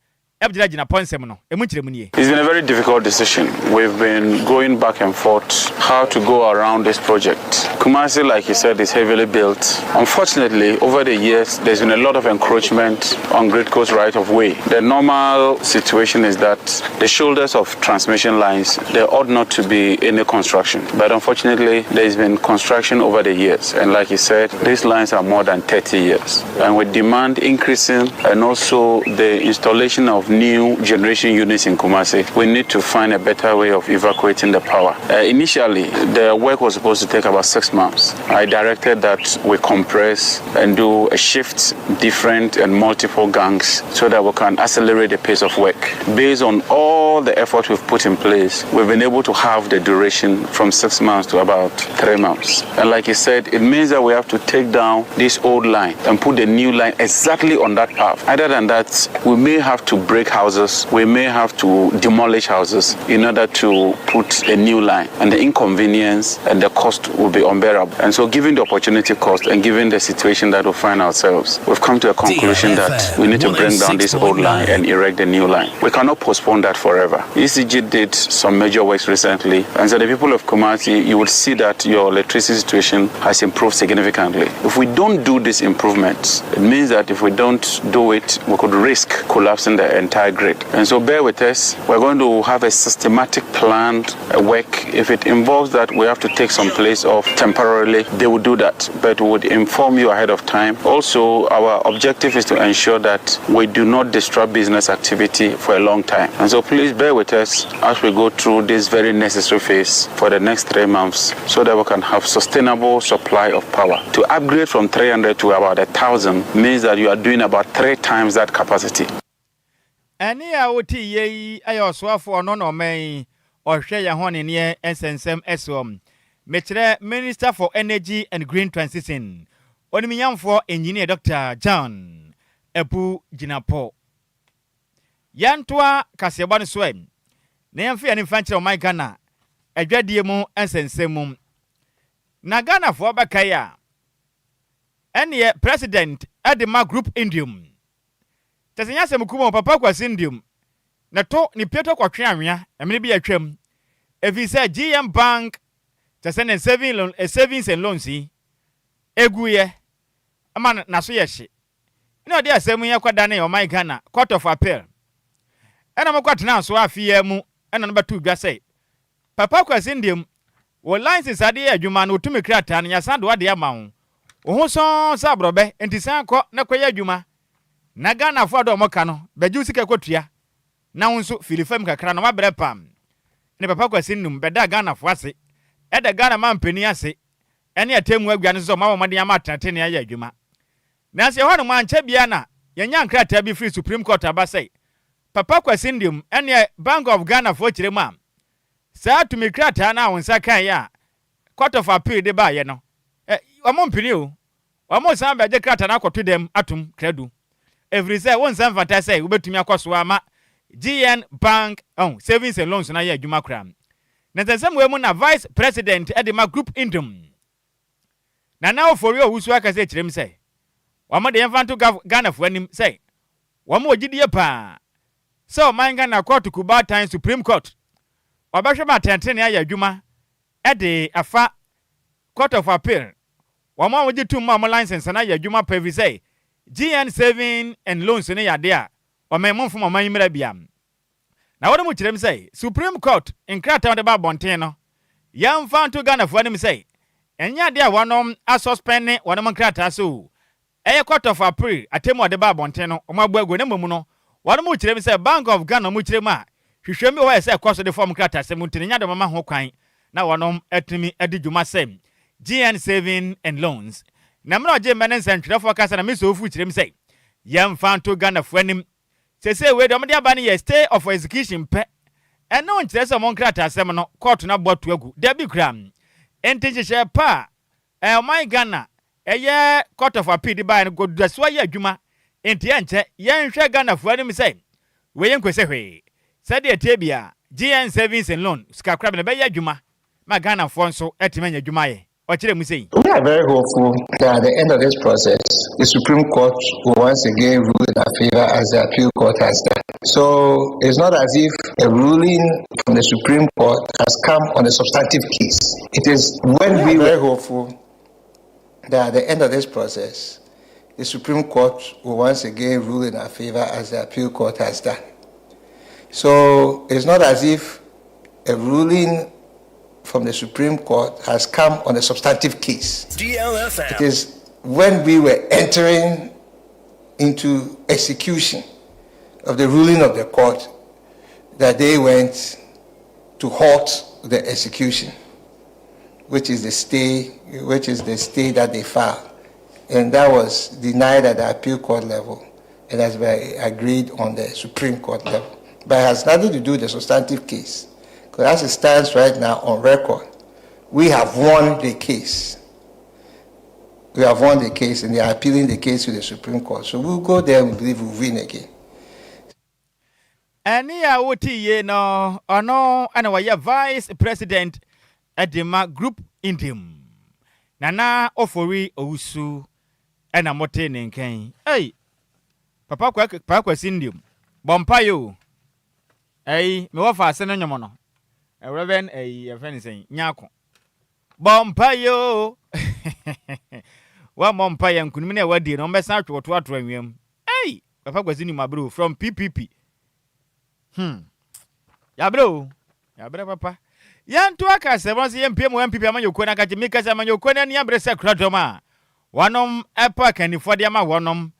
Abgyina gyinapɔ nsɛm no, emu nkyerɛmu nie. It's been a very difficult decision. We've been going back and forth how to go around this project. Kumasi, like you said, is heavily built. Unfortunately, over the years, there's been a lot of encroachment on GRIDCo's right of way. The normal situation is that the shoulders of transmission lines, there ought not to be any construction. But unfortunately, there's been construction over the years. And like you said, these lines are more than 30 years. And with demand increasing and also the installation of new generation units in Kumasi, we need to find a better way of evacuating the power. Initially, the work was supposed to take about 6 months. I directed that we compress and do a shift, different and multiple gangs, so that we can accelerate the pace of work. Based on all the effort we've put in place, we've been able to have the duration from 6 months to about 3 months. And like you said, it means that we have to take down this old line and put the new line exactly on that path. Other than that, we may have to break houses, we may have to demolish houses in order to put a new line. And the inconvenience and the cost will be unbearable. And so given the opportunity cost and given the situation that we find ourselves, we've come to a conclusion that we need to bring down this old line and erect a new line. We cannot postpone that forever. ECG did some major works recently, and so the people of Kumasi, you will see that your electricity situation has improved significantly. If we don't do these improvements, it means that if we don't do it, we could risk collapsing the entire grid. And so bear with us. We're going to have a systematic planned work. If it involves that we have to take some place off temporarily, they will do that. But we would inform you ahead of time. Also, our objective is to ensure that we do not disrupt business activity for a long time. And so please bear with us as we go through this very necessary phase for the next 3 months so that we can have sustainable supply of power. To upgrade from 300 to about 1,000 means that you are doing about 3 times that capacity. Ɛnne a wote yie yi yɛ ɔsoafoɔ ɔno na ɔman yi ɔhwɛ yɛn ho neneɛ nsɛnsɛm soɔ. Mekyerɛ Minister for Energy and Green Transition, Onimnyamfoɔ Engineer Dɔkta John Abu Jinapor. Yɛntoa kaseɛbɔ no so ɛ na yɛmfa yɛn ani mfa nkyerɛ ɔman Ghana adwadie mu nsɛnsɛm mu. Na Ghanafoɔ bɛkae a, ɛneɛ President de ma Group Indium. Kyɛ sɛ nyɛ asɛm kumaa o, Papa Kwasi Ndiom na to ne pieto kɔtwe anwea mmere bi a atwam ɛfiri sɛ GM Bank kyɛ sɛ ne saving loan, savings and loans yi ɛguiɛ ma n'aso yɛ hye na ɔde asɛm yi kɔdanee ɔman Ghana Court of Appeal ɛna wɔkɔtenaa so afe yi ara mu ɛna no bɛtoo dwa sɛ Papa Kwasi Ndiom wo license a wode yɛ adwuma no wo tumi krataa no yɛasan de w'adeɛ ama wo, wo ho sɔnn sɛ aborɔbɛ nti san kɔ na kɔyɛ adwuma Na Ghanafoɔ a dɔ wɔn ka no bɛgye wo sika kɔtua na wo nso fili fam kakra na wabrɛ pam. Ɛne Papa Kwasi Num bɛdaa Ghanafoɔ ase, ɛda Ghana manpanin ase ɛne atemmuo agua no nso sɛ wɔabɔ mmɔden ama atenatenee ayɛ adwuma. Nanso ɛhɔ nom ankyɛ biara na yɛnyaa nkrataa bi firi Supreme Court aba sɛ Papa Kwasi Nduom ɛneɛ Bank of Ghana foɔ kyerɛ mu a saa tumi krataa no a wo nsa kaeɛ a Court of Appeal de baeɛ no ɛ wɔn mpene o. Wɔresan bɛgye krataa no akɔto dɛm atom kradu, ɛfiri sɛ wo nsa mfata sɛ wobɛtumi akɔ so ama GN Bank oh, Savings and Loans no ayɛ adwuma koraa. Na nsɛnsɛm wei mu na Vice President de ma Group Indom, Nana Ofori Owusu akasa akyerɛ mu sɛ wɔn de yɛmfa nto Ghanafoɔ anim sɛ wɔn wɔ gyidie paa sɛ ɔman Ghana kɔɔto kubaatan Supreme Court wɔbɛhwɛ ma atɛntenenee ayɛ adwuma de afa Court of Appeal Wɔn a wogye tom ma wɔn license no ayɛ adwuma pa efisɛ GN Saving and Loans no yɛ ade a ɔman mu mfom ɔman yi mmara bia. Na wɔde mu kyerɛm sɛ Supreme Court nkrataa a wɔde ba abɔnten no yɛmfa nto Ghanafoɔ anim sɛ ɛnyɛ ade a wɔnom asuspɛnne wɔnom nkrataa so. Ɛyɛ Court of Appeal atemmu a wɔde baa abɔnten no, wɔabu agu na mmom no, wɔnom rekyerɛ mu sɛ Bank of Ghana wɔn kyerɛ mu a, hwehwɛmu bi wɔ hɔ a ɛsɛ sɛ ɛkɔ so de fam nkratasɛm nti no, ɛnyɛ ade a wɔama ho kwan na wɔnom atumi adi dwuma sɛ GN Saving and Loans. Na mmerɛ a ɔgyee mmɛ ne nsɛntwerɛfoɔ kasa na Mister Ofu kyerɛ mu sɛ, Yɛmfa nto Ghanafoɔ anim, seesei wei deɛ wɔde aba no yɛ stay of execution pɛ, ɛno nkyerɛ sɛ wɔn nkrataasɛm no, kɔɔto no abɔ ato agu, dabi koraa. Enti nhyehyɛɛ pa a ɔman Ghana ɛyɛ Court of Appeal de baeɛ no kɔda so ayɛ adwuma nti ɛnkyɛ yɛnhwɛ Ghanafoɔ anim sɛ wei nkɔsi hwee. Sɛdeɛ ɛteɛ biara GN Savings and Loan sikakorabea no bɛyɛ adwuma ma Ghanafoɔ nso atumi anya adwuma ayɛ. Ɔkyerɛɛ mu sei. We are very hopeful that at the end of this process, the Supreme Court will once again rule in our favor as the appeal court has done. So it's not as if a ruling from the Supreme Court has come on a substantive case. It is when we, we are very hopeful that at the end of this process, the Supreme Court will once again rule in our favor as the appeal court has done. So it's not as if a ruling from the Supreme Court has come on a substantive case. DLFM. It is when we were entering into execution of the ruling of the court that they went to halt the execution, which is the stay, which is the stay that they filed. And that was denied at the appeal court level and has been agreed on the Supreme Court level. But it has nothing to do with the substantive case. Because as it stands right now on record, we have won the case. We have won the case and they are appealing the case to the Supreme Court. So we'll go there and we believe we'll win again. Ɛnne a wote yie no, ɔno na ɔyɛ Vice President de ma Group Ndim. Nana Ofori Owusu na mote ne nka yi. Ei! Papa Paa Kwasi Ndim, bɔ mpaeɛ o. Ɛyi, mewɔ faase no nnwom no. Reverend ɛyi, yɛfrɛ no sɛn, Nyarko. Bɔ mpaeɛ o. Woammɔ mpaeɛ a, nkunim no a woadie no, wɔbɛsan atwe wo to ato anwea mu. Ei! Papa Kwasi nim abrɛ o, from PPP. Hmm. Yɛabrɛ o. Yɛabrɛ papa. Yɛnto akasɛm no sɛ yɛmpie mu MPP amanyɔkuo no akakye. Meka sɛ amanyɔkuo no ani abere sɛ koradɔm a wɔnom ɛpɛ akannifoɔ de ama wɔnom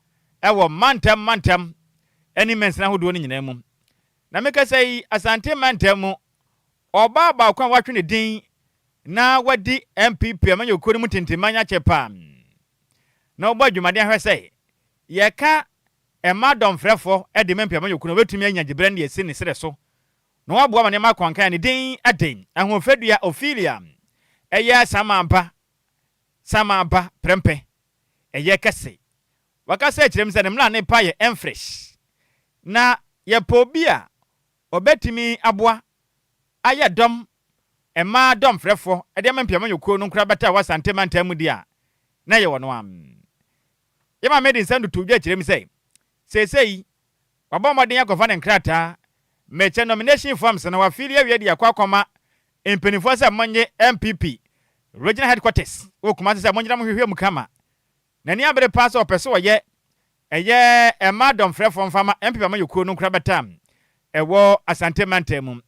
ɛwɔ mantam mantam ɛne mansini ahodoɔ no nyinaa mu. Na meka sɛ yi Asante mantam mu ɔbaa baako a wɔatwe ne din na wadi MPP amanyɔkuo no mu tintimman akyɛ paa na ɔbɔ adwumaden ahwɛ sɛ yɛka mmaa dɔmfrɛfoɔ de ma MP amanyɔkuo no ɔbɛtumi anya gyeberɛ no de asi ne serɛ so na waboa ma nneɛma akɔ nkan a ne din de Ahoɔfɛdua Ophelia ɛyɛ Samaba Samaba Prɛmpɛ ɛyɛ kɛse. Wakasa akyerɛ mu sɛ ne mmara ne pa yɛ ɛmfresh na yɛpɛ obi a ɔbɛtumi aboa ayɛ dɔm mmaa dɔmfrɛfoɔ de ama MP amanyɔkuo no nkorabata a ɛwɔ Asante mantam mu deɛ a na ɛyɛ ɔno ara. Yɛn maame de nsɛm totoo dwa kyerɛ mu sɛ, seesei wabɔ mmɔden akɔfa ne nkrataa, mekyɛ nomination forms no wafili awie de akɔ akɔma mpanimfoɔ sɛ monnye NPP regional headquarters wɔ Kumasi sɛ monnyina monhwehwɛ mu kama. N'ani abere paa sɛ ɔpɛ sɛ ɔyɛ ɛyɛ mmaa dɔmfrɛfoɔ mfa ma NPP amanyɔkuo no nkorabata a ɛwɔ Asante mantam mu.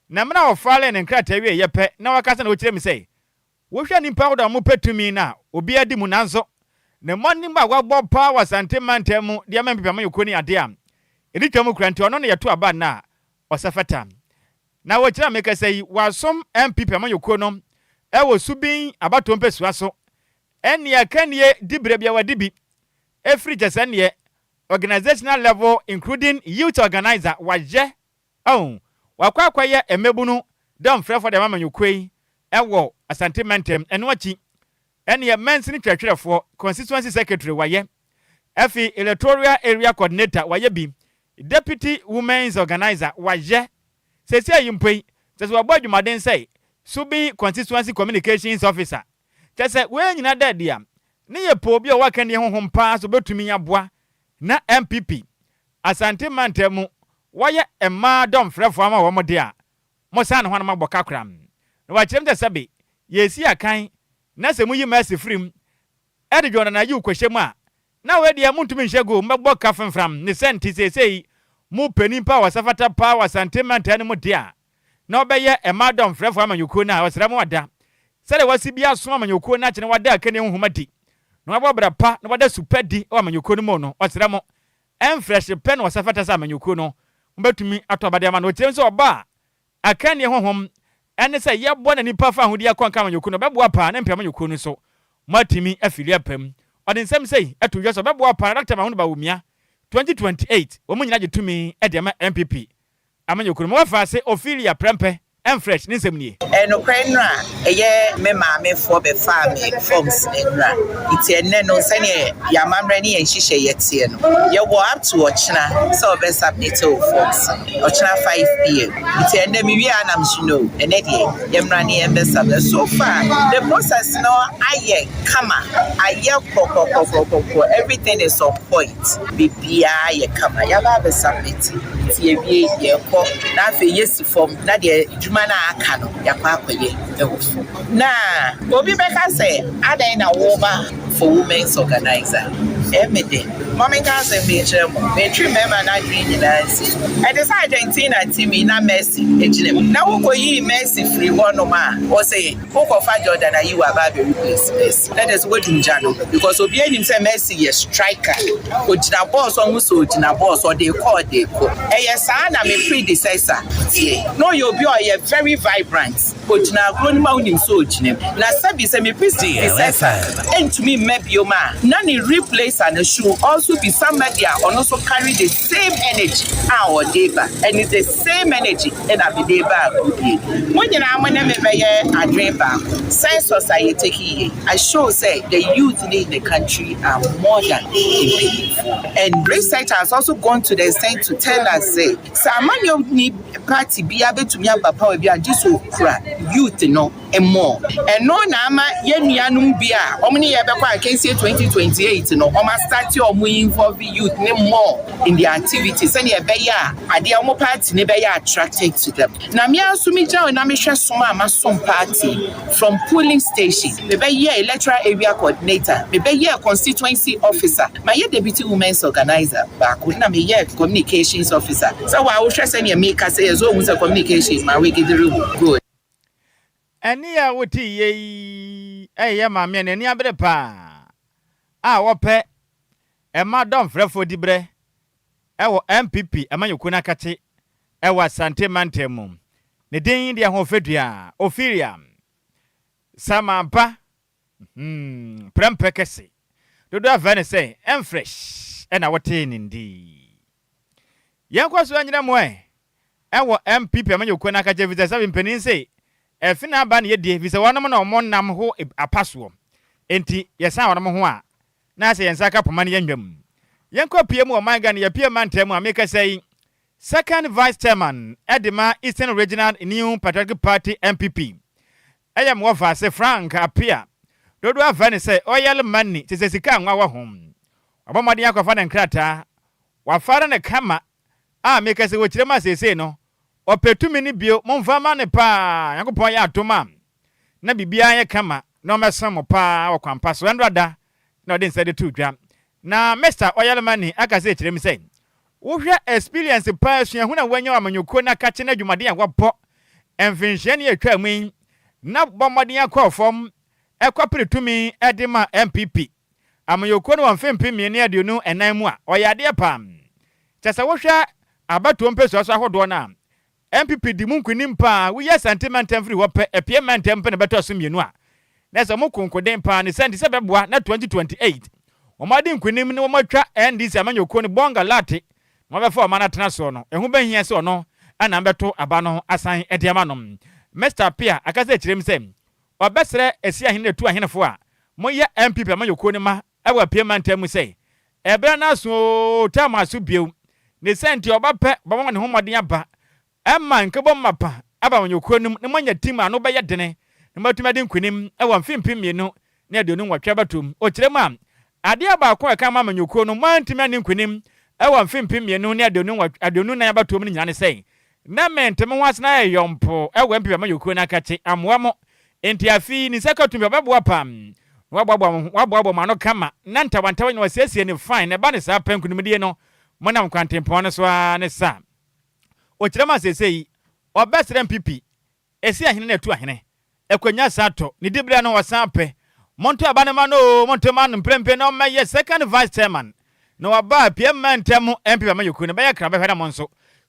Na mmerɛ a ɔfalee ne nkrataa wieeɛ pɛ na wakasa na ɔkyerɛ mu sɛ Wohwɛ nnipa ahodoɔ a wɔpɛ tumi no a, obiara di mu nanso ne mmɔdenbɔ a wabɔ paa wɔ Asante mantam mu de ama NPP amanyɔkuo no yɛ adeɛ a ɛdi twam kura nti ɔno na yɛto aba nnɛ a ɔsɛ fata. Na wɔ kyerɛ a mekasa yi wasom NPP amanyɔkuo no wɔ Subin abatoɔ mpasua so ɛnneɛ akannie diberɛ biara wadi bi ɛfiri kyɛ sɛ nneɛ organisational level including youth organiser wayɛ Oh, wakɔ akɔyɛ mmabunu dɔmfrɛfoɔ de ama amanyɔkuo yi wɔ Asante mantam. Ɛno akyi, ɛneɛ mansini twerɛtwerɛfoɔ, constituency secretary, wayɛ. Afei electoral area coordinator, wayɛ bi. Deputy women's organizer, wayɛ. Seesei yi mpo yi, kyerɛ sɛ wabɔ adwumaden sɛ Subin constituency communications officer. Kyerɛ sɛ wei nyinaa da adi a, ne yɛ pɛ obi a ɔwɔ akannie honhom paa sɛ ɔbɛtumi aboa na NPP Asante mantam mu wɔyɛ mmaa dɔmfrɛfoɔ ama wɔn de a, mosan ne ho anam abɔ kakra. Na wɔakyerɛ mu sɛ sɛbe yɛresi akan na sɛ moyi Mercy firi mu de Jordan Ayew kɔhyɛ mu a, na wei deɛ montumi nhyɛ goal, mobɛbɔ ka femfram. Ne sɛ nti seesei mopɛ nipa a ɔsɛ fata paa wɔ Asante mantam no mu de a, na ɔbɛyɛ mmaa dɔmfrɛfoɔ amanyɔkuo no a, ɔsrɛ mo ada sɛdeɛ wɔasi bi aso amanyɔkuo no akyi na wɔada akannie honhom adi. na wabɔ bra pa na wada su pa di wɔ amanyɔkuo no mu no, ɔsrɛ mo, ɛmfrɛhye pɛ na ɔsɛ fata sɛ amanyɔkuo no mobɛtumi ato aba de ama no. Ɔkyerɛ mu sɛ ɔba a akannie honhom ne sɛ yɛbɔ na nnipa fa ahodie akɔ nka amanyɔkuo no, ɔbɛboa paa na mpɛ amanyɔkuo no nso moatumi afili apa mu. Ɔde nsɛm sei to dwa sɛ ɔbɛboa paa na Dɔkta Mahmoud Bawumia 2028 wɔn nyinaa gye tumi de ama NPP amanyɔkuo no. Ma wɔfa ase Ophelia Prempeh Mfresh ne nsɛm nie. Ɛyɛ nokorɛ nnora ɛyɛ me maame foɔ bɛfaa me forms no nnora nti ɛnnɛ no sɛdeɛ yɛn amammerɛ ne yɛn nhyehyɛeɛ teɛ no yɛwɔ up to ɔkyena sɛ wobɛ submit wo forms no ɔkyena 5pm nti ɛnnɛ me wie a na mese no ɛnnɛ deɛ yɛmmra ne yɛn bɛ submit so far the process no ayɛ kama ayɛ kɔkɔkɔkɔkɔ everything is on point biribiara yɛ kama yɛaba abɛ submit nti yɛwie yɛkɔ na afei yɛsi fam na deɛ adwuma no a aka no yɛakɔ akɔyɛ wɔ fam. Na obi bɛka sɛ adɛn na woba for women's organizer? Ɛyɛ me dɛ. Ma menka asɛm bi nkyerɛ mo, metwe mmarima no adwene nyinaa nsi so. Ɛte sɛ Argentina team yi na Messi gyina mu. Na wokɔyii Messi firii hɔnom a, wose wokɔfa Jordan Ayew aba abɛ replace Messi. Na kyerɛ sɛ woadum gya no because obiara nim sɛ Messi yɛ striker. Ogyina bɔɔl so a, wohu sɛ ogyina bɔɔl so, ɔde rekɔ ɔde rekɔ. Ɛyɛ saa na me predecessor teɛ. Na ɔyɛ obi a ɔyɛ very vibrant. Ogyina agorɔ no mu a wonim sɛ ogyina mu. Na sɛbi sɛ me predecessor ntumi mma biom a, na ne replacer no should also be somebody a ɔno nso carry the same energy a ɔde ba. And it's the same energy na mede reba agodie. Mo nyinaa mo ne me bɛyɛ adwene baako. Census a yɛ take yie. I show sɛ the youth no in the country are more than mpanyinfoɔ and research has also gone to the extent to tell us sɛ sɛ amanyɔ ni party biara bɛtumi aba power bi a gye sɛ okura youth no more. Ɛno na ama yɛn nuanom bi a wɔn ne yɛn bɛkɔ akansie 2028 no wɔn astate wɔn involve youth ne more in their activities sɛnea ɛbɛyɛ a adeɛ wɔn party no bɛyɛ attracted to them. Na me ara nso megyina hɔ na mehwɛ som a masom party from polling station, mebɛyɛɛ electoral area coordinator, mebɛyɛɛ constituency officer, mayɛ deputy women's organiser baako na meyɛɛ communications officer. Sɛ wo a wohwɛ sɛdeɛ mekasa yi a, so wohu sɛ communications ma wegedere wo? Good. Ɛnne a woteeɛ yi yɛ maame a n'ani abere paa a ɔpɛ mma dɔmfrɛfoɔ diberɛ wɔ NPP amanyɔkuo no akakye wɔ Asante mantam mu. Ne din de Ahoɔfɛdua Ophelia Samaba hmm, Prɛmpɛ Kɛse. Dodoɔ afrɛ no sɛ Mfresh na wotee ne ndi. Yɛnkɔ so anyina mu ɛ wɔ NPP amanyɔkuo no akakye efisɛ sɛbe mpanin se ɛfe na aba na yɛdie efisɛ wɔnom na wɔn nam ho apa soɔ. Enti yɛsan wɔnom ho a na sɛ yɛn nsa ka poma no yɛnnwam. Yɛnkɔ pie mu wɔ ɔman Ghana yɛpie mantam mu a mekasa yi Second Vice Chairman de ma Eastern Regional New Patriotic Party, NPP, yɛ me wɔfaase Frank Appiah. Dodoɔ afrɛ no sɛ Oil Money, kyerɛ sɛ sika a nwa wɔ ho. Wabɔ mmɔden akɔfa ne nkrataa, wafare no kama a meka sɛ wɔkyerɛ mu a seesei no ɔpɛ tumi no bio, momfa mma no paa, Nyankopɔn yɛ adom a na biribiara yɛ kama na ɔmmɛsom mo paa wɔ kwan pa so. Ɛnora da na ɔde nsa de too dwa. Na Mister Oil Money aka sɛ kyerɛ mu sɛ Wohwɛ experience paa suahunu a wanya wɔ amanyɔkuo no akakye ne adwumaden a wabɔ mfinhyia ne atwaa mu yi na bɔ mmɔden akɔ fam kɔpere tumi de ma NPP amanyɔkuo no wɔ mfe 2024 mu a ɔyɛ adeɛ paa. Kyɛ sɛ wohwɛ abatoɔ mpɛsua so ahodoɔ no a NPP di mu nkunim paa, woyi Asante mantam firi hɔ pɛ, Apue mantam pɛ na ɛbɛtɔ so mmienu a, na ɛsɛ wɔn konkoden paa, ne saa nti sɛ ɛbɛboa na 2028 wɔn adi nkunim na wɔn atwa NDC amanyɔkuo no bɔnga late na wɔabɛfa ɔman no atena soɔ no, ɛho bɛhia sɛ ɔno na mbɛto aba no asan de ama no. Mister Appiah akasa akyerɛ mu sɛ ɔbɛsrɛ Asiahene ne Atuahenefo a moyɛ NPP amanyɔkuo no mma wɔ Apue mantam mu sɛ Ɛberɛ no aso oo, time aso bio. Ne saa nti ɔba pɛ bɛbɔ ne ho mmɔden aba ma nkabom mapa aba amanyɔkuo no mu na moanya team a ano bɛyɛ dene na moatumi adi nkunim wɔ mfe 2028 abatoɔ mu. Ɔkyerɛ mu a, adeɛ baako a ɛka ma amanyɔkuo no moantumi anni nkunim wɔ mfe 2024 abatoɔ mu no nyinaa ne sɛ na mente mo ho ase na ayɛ yɔmpo wɔ NPP amanyɔkuo no akakye amoa mo enti afe yi ne nsa ka tumi ɔbɛboa paa na waboaboa mo ho waboaboa mo ano kama na ntawantawa nyina wasiesie no fine na ɛba no saa pɛ nkunimdie no monam kwantempɔn no so ara ne saa. Ɔkyerɛ mu a seesei ɔbɛsrɛ NPP Esi ahene na etu ahene. Akonya san tɔ ne diberɛ no ɔsan pɛ. Monto aba no ma no oo, monto ma no mprempren na ɔmmɛyɛ second vice chairman na waba apue mma ntɛm NPP amanyɔkuo no bɛyɛ kra bɛhwɛ na mo nso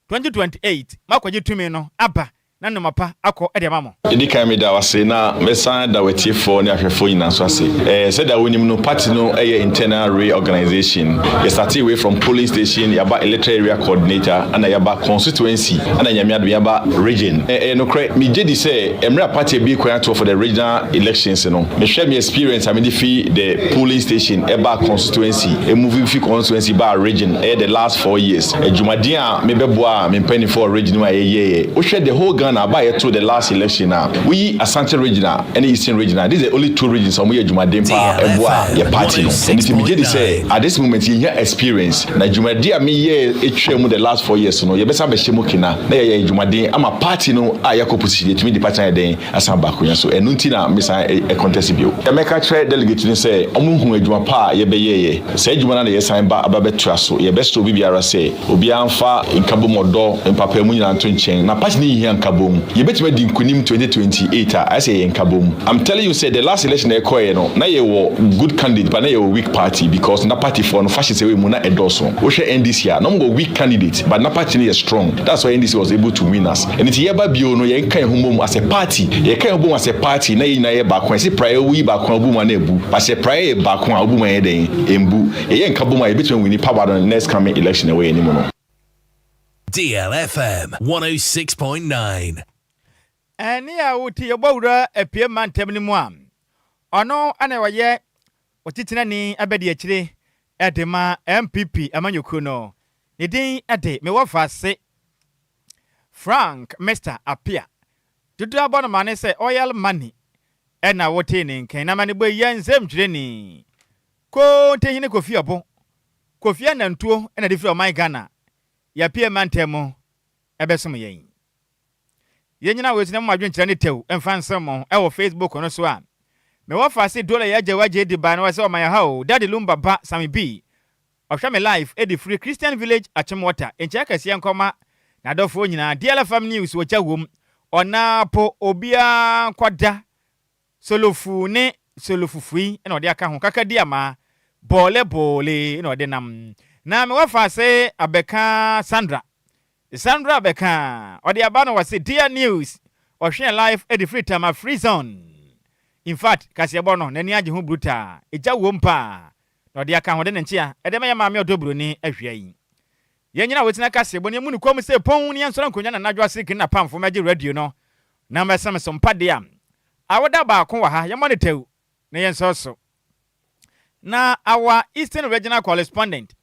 2028 moakɔgye tumi no aba na nnoɔma pa akɔ de ama mo. Edi kan meda wo ase na mɛsan ada w'atiefoɔ ne ahwɛfoɔ nyinaa nso ase. Eh, sɛdeɛ wonim no, party no yɛ internal re-organisation. Yɛ startee wei from polling station, yɛaba electoral area coordinator, ɛna yɛaba constituency, ɛna Nyame adom yɛaba region. Eh, ɛyɛ nokorɛ, megye di sɛ mmerɛ a party abue kwan atoɔ for the regional elections no, mehwɛ me experience a mede fi the polling station ɛbaa constituency, ɛmove fi constituency baa region, ɛyɛ the last 4 years, adwumaden a mebɛboa me mpanimfoɔ wɔ region mu a yɛyɛeɛ. Wohwɛ the whole Ghana aba a yɛto the last election a, woyi Asante region a ɛne Eastern region a, this is the only two regions a wɔyɛ adwumaden paa ɛboa yɛ party no. Ɛno nti megye di sɛ at this moment yɛhia experience, na dwumadi a meyɛɛ etwa mu the last 4 years no, yɛbɛsan bɛhyɛ mu kena na yɛyɛ adwumaden ama party no a yɛakɔ position, yɛtumi de party no ayɛ dɛn asan ba akonnwa so. Ɛno nti na mesan contest bio. Yɛmɛka kyerɛ delegate no sɛ ɔmo hu adwuma pa a yɛbɛyɛɛyɛ. Saa adwuma no na yɛsan ba aba bɛtoa so. Yɛbɛsrɛ obi biara sɛ obiara mfa nkabom, ɔdɔ, mpapaamu nyinaa nto nkyɛn, na party no yihia nkabom. Yɛbɛtumi adi nkonim 2028 a, ayɛ sɛ yɛyɛ nkabom. I'm telling you sɛ the last election a ɛkɔɛ no, na yɛwɔ good candidate but na yɛwɔ weak party, because na party foɔ no fashion sɛ wɔ mu na ɛdɔɔso. Wohwɛ NDC a, na ɔmo wɔ weak candidate but na party no yɛ strong. That's why NDC was able to win us. Ɛno nti yɛba bio no, yɛnka yɛn ho mmom as a party. Yɛka yɛn ho bom as a party na yɛn nyinaa yɛ baako a, yɛsɛ praeɛ woyi baako a wobu mu a na ebu, but sɛ praeɛ yɛ baako a wobu mu a yɛ dɛn embu. Yɛyɛ nka bom a, yɛbɛtumi win power no next coming election ɛwɔ yɛn anim no. DLFM 106.9. Ɛne a wote yɛbɔ wura apue mantam no mu a, ɔno ana wɔyɛ ɔtitenani abɛdi akyire ɛde ma NPP amanyɔkuo no. Ne din ɛde mewɔ faase Frank Mr Apia, dodoɔ abɔ no ma ne sɛ Oil Money, ɛna wote ne nkan na ma ne bɔ yɛ nsɛmtwerɛni Kontehene Kofi Ɔbo Kofi Anantuo, ɛna de firi ɔman Ghana yɛapue mantam mu ɛbɛsom yɛn. Yɛn nyinaa wɔ esi na mo adwenkyerɛ ne tɛw mfa nsɛm mo ɛwɔ Facebook no so a, mewɔ faase dole yɛ agye wagye di ba na wɔsɛ ɔman ha o. Daddy Lumba ba Sami B ɔhwɛ me live ɛdi firi Christian Village, Achimota. Nkyɛn kɛseɛ nkɔma n'adɔfoɔ nyinaa. DLFM News wɔgya wom ɔnaapo obiara nkɔda solofu ne solofufui na ɔde aka ho kaka di ama bɔɔle bɔɔle na ɔde nam na mewɔ faase abɛka Sandra. Sandra bɛka ɔde aba no, wɔse dear news, ɔhwɛ live ɛde firi Tama Free Zone. In fact, kaseɛbɔ no n'ani agye ho brutal, ɛgya wom paa na ɔde aka ho de ne nkyea ɛde ma yɛ maame ɔdɔ buroni ahwia yi. Yɛn nyinaa wɔtena kaseɛbɔ no emu no kɔm sɛ pɔn ne yɛnsɔrɔ nkonnwa na anadwo ase kiri na pamfo mɛgye radio no na mɛsɛm so mpa deɛ a awoda baako wɔ ha, yɛmmɔ ne tɛw na yɛnsɔre so. Na our Eastern Regional correspondent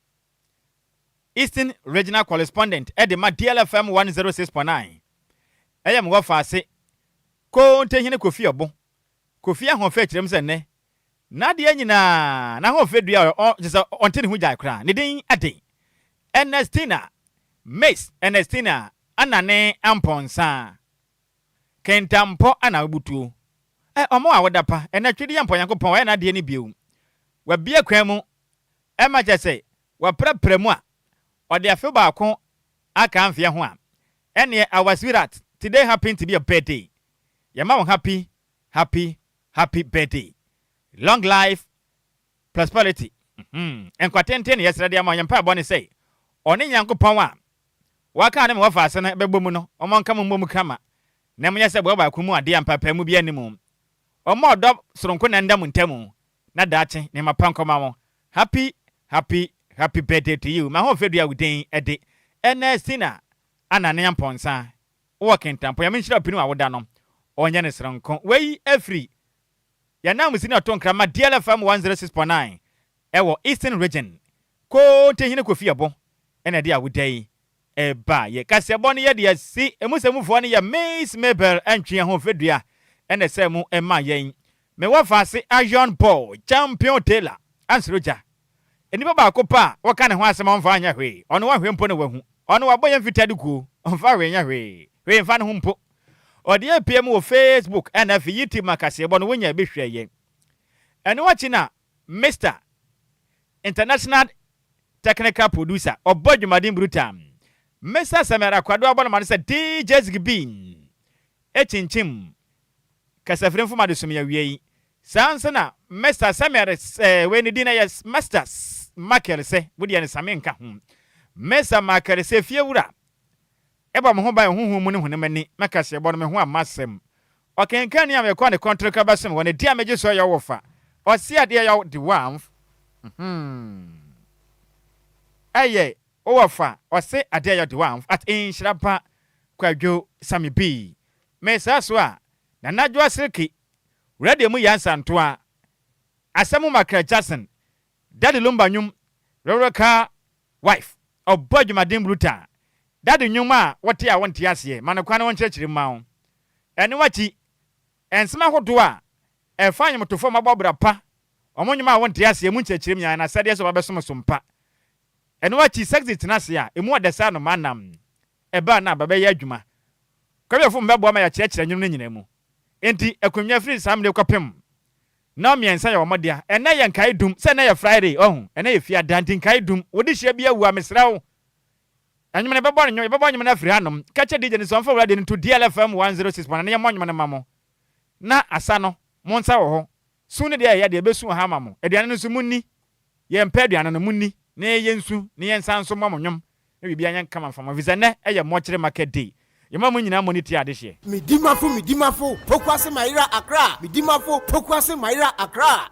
ɛde ma DLFM 106.9 ɛyɛ mo wɔfa ase Kontehene Kofi Ɔbo Kofi Ahoɔfɛ kyerɛm sɛ nnɛ n'adeɛ nyinaa n'ahoɔfɛ dua a ɔ kyerɛ sɛ ɔnte ne ho gyae koraa. Ne din ɛde Ernestina, Miss Ernestina Anane Ampɔnsa Kentampɔ ana wobutuo ɛ ɔmo a wɔda pa ɛnɛ twede yɛ mpɔ. Nyankopɔn wɔyɛ n'adeɛ no bio, wabie kwan mu ɛma kyerɛ sɛ wɔprɛprɛ mu a ɔde afe baako aka mfeɛ ho a ɛneɛ. Our sweetheart, today happen to be your birthday. Yɛma wo happy, happy, happy birthday, long life, prosperity, nkwa tenten ne yɛsrɛ de ama. Yɛn mpaebɔ ne sɛ ɔne Nyankopɔn a waka ne ma wɔfa ase no bɛbɔ mu no, ɔmɔ nka mo mmɔ mu kama na monyɛ sɛ boa baako mu adeɛ a mpaapae mu bi anim. Ɔmɔ ɔdɔ soronko na nda mo ntamu na daakye nneɛma pa nkɔma mo. Happy, happy, happy birthday to you. Ma ho fɛdua wo din ɛde Ernestina Anane Ampɔnsa, wowɔ Kentampɔ. Yɛme nhyira pinu a woda no ɔnyɛ ne soronko. Wei afiri yɛnam si ne ɔto nkrama DLFM 106.9 ɛwɔ Eastern Region, Kontehene Kofi Ɛbo, ɛna ɛde awoda yi ɛba yɛ kaseɛbɔ no. Yɛde asi emu sɛ mufoɔ no yɛ Miss Mabel Ɛntwe Ahoɔfɛdua, ɛna ɛsɛ mu ɛma yɛn mewɔ faase Iron Ball Champion Taylor ansoro gya. Nnipa baako pa a wɔka ne ho asɛm a ɔmfa anyɛ hwee, ɔno wahwɛ mpo na wahu ɔno wabɔ yɛn mfita de kuo, ɔmfa hwee nyɛ hwee, hwee mfa ne ho mpo. Ɔde apue mu wɔ Facebook ɛna afei YouTube ma kaseɛbɔ no wonya bi hwɛ yɛn. Ɛno akyi na Mr International Technical Producer ɔbɔ adwumaden brutal, Mr Samuel Akwado abɔ no ma no sɛ DJ Zigby ekyinkyim kasafiri mfoma de som yɛ awie yi. Saa nso na Mister Samuel sɛ, wei ne din na yɛ Mister Michael sɛ, wodeɛ no Same nka ho. Mister Michael sɛ, fie wura, ɛbɔ me ho ban honhom mu ne honam ani, mɛka sɛ ɛbɔ no me ho amma asɛm. Ɔkenkan ni a mekɔ ne kɔntreka bɛsom wɔ ne di a megye so yɛ wo fa. Ɔse adeɛ yɛ de wamf. Hmm. Ɛyɛ wowɔ fa. Ɔse adeɛ yɛ de wamf. At nhyira ba Kwadwo Sami B. Me saa so a, Nana Adwoa Silky, wura deɛ mu yɛ ansantoa. Asɛm Makra Jackson, Daddy Lumba nwom, Rewreka Wife, ɔbɔ adwumaden brutal. Daddy nnwom a wote a wonte aseɛ, ma no kwan na ɔnkyerɛkyerɛ mu ma wo. Ɛno akyi, nsɛm ahodoɔ a ɛfa nnwomtofoɔ a wɔabɔ bra pa, wɔn nnwom a wonte aseɛ mu nkyerɛkyerɛ mu nyinaa n'asɛdeɛ sɛ wɔabɛsom so mpa. Ɛno akyi, Sexy tena ase a emu ɔdɛ sɛ anomaa nam. Ɛba a na aba bɛyɛ adwuma. Kwabiafo mbɛboa ma yɛakyerɛkyerɛ nnwom no nyinaa mu. Enti akonnwa firi saa mmere yi kɔpem nnɔn mmiɛnsa yɛ wɔn dea. Ɛnnɛ yɛ nkae dum, sɛ ɛnnɛ yɛ Friday, wahu, ɛnnɛ yɛ Fiada, nti nkae dum. Wo dehyeɛ bi awu a, mesrɛ wo, nnwom no, yɛbɛbɔ no nnwom, yɛbɛbɔ nnwom no afiri hanom. Ka kyerɛ DJ no sɛ ɔmfa Awurade no nto DLFM 106.9 na yɛmmɔ nnwom no mma mo. Na asa no, mo nsa wɔ hɔ. Su no deɛ ɛyɛ deɛ, yɛbɛsu wɔ ha ama mo. Aduane no nso, monni. Yɛmpɛ aduane no, monni, na yɛnsu, na yɛnsan nso mmɔ mo nnwom, na biribiara nyɛ kama mfa mo, efisɛ nnɛ yɛ Mortuary Market Day. Yɛma mo nyinaa mmɔ ne ti adehyeɛ. Medimafo Medimafo Pokuase Mayera Accra Medimafo Pokuase Mayera Accra.